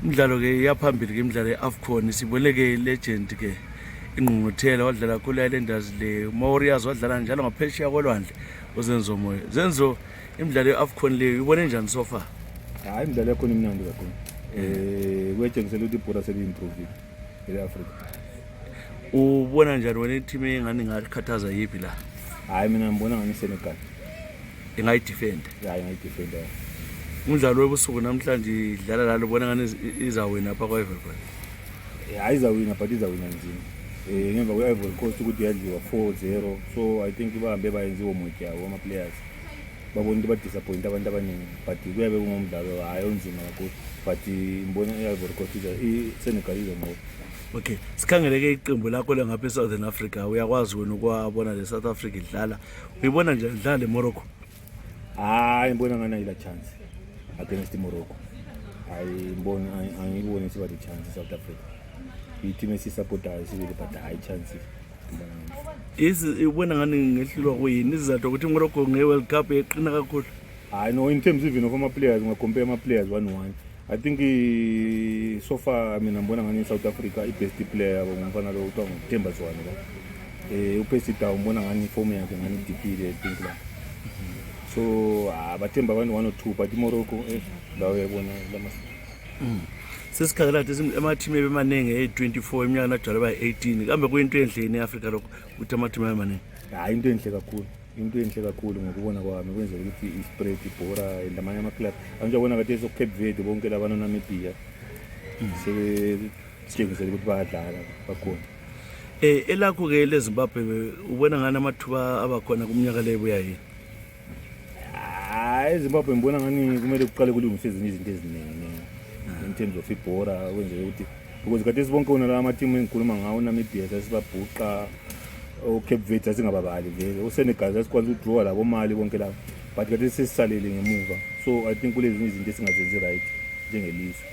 Imidlalo ke iyaphambili ke imidlalo yeAfcon siboneke legend ke ingqungquthela wadlala ku leHighlanders le Warriors wadlala njalo ngaphesheya kolwandle Uzenzo Moyo. Zenzo imidlalo yeAfcon le ubone njani so far? Hayi imidlalo yakhona imnandi kakhulu. Kuyatshengisela ukuthi ibhola seli-improve ele-Afrika. Ubona njani wena team engani ngakhathaza yipi la? Hayi mina ngibona ngani Senegal. Ingayidefend. Hayi ngayidefend. Umdlalo webusuku namhlanje idlala lalo ubona ngani izawina apha kwa-Ivory Coast. Hayi izawina but izawina nzima. Ngemva kwe-Ivory Coast ukuthi yadliwa 4-0, so I think bahambe bayenziwe homework yabo ama-players. Babona ukuthi ba-disappoint abantu abaningi but kuyabe kungumdlalo hayi onzima kakhulu but ngibona i-Ivory Coast i-Senegal izonqoba. Okay, sikhangeleke iqembu lakho langapha eSouthern Africa uyakwazi wena ukwabona le South Africa idlala. Uyibona nje idlala leMorocco? Hayi ngibona ngana ila chance against Morocco. Angiyiboni siba the chance South Africa. I-team esisupportayo sibili but hayi chance. Ubona ngani ngehlulwa kuyini izizathu ukuthi Morocco nge-World Cup yeqina kakhulu? Hayi no, in terms even of ama-players ungacompare ama-players 1-1. I think so far mina ngibona ngani South Africa i-best player yabo ngumfana lo kuthiwa nguThemba Zwane la. Upesi down ngibona ngani form yakhe ngani idipile I think la. So abathemba abantu 1 or 2 but iMorocco lawo uyabona lama. Sesikhangela ukuthi ama-team emaningi e24 iminyaka najalo ba-18 kambe kuyinto enhle eAfrika lokho ukuthi ama-team amaningi. Hayi into enhle kakhulu. Into enhle kakhulu ngokubona kwami kwenzeka ukuthi i-spread ibhora and amanye ama-club anjengabona kade so-Cape Verde bonke labana Namibia sebetshengisela ukuthi bayadlala bakhona. Elakho ke leZimbabwe ubona ngani amathuba abakhona kumnyaka le buya yini? Hayi eZimbabwe ngibona ngani kumele kuqale kulungiswe ezinye izinto eziningi in terms of ibhora kwenzeka ukuthi because kade sibonke ona la ama-team engikhuluma ngawo Namibia sasibabhuqa Cape Verde asingababali vele uSenegal asikwazi ukudraw labo mali bonke la but kade sesisalele ngemuva so I think kulezinye izinto esingazenzi right njengelizwe.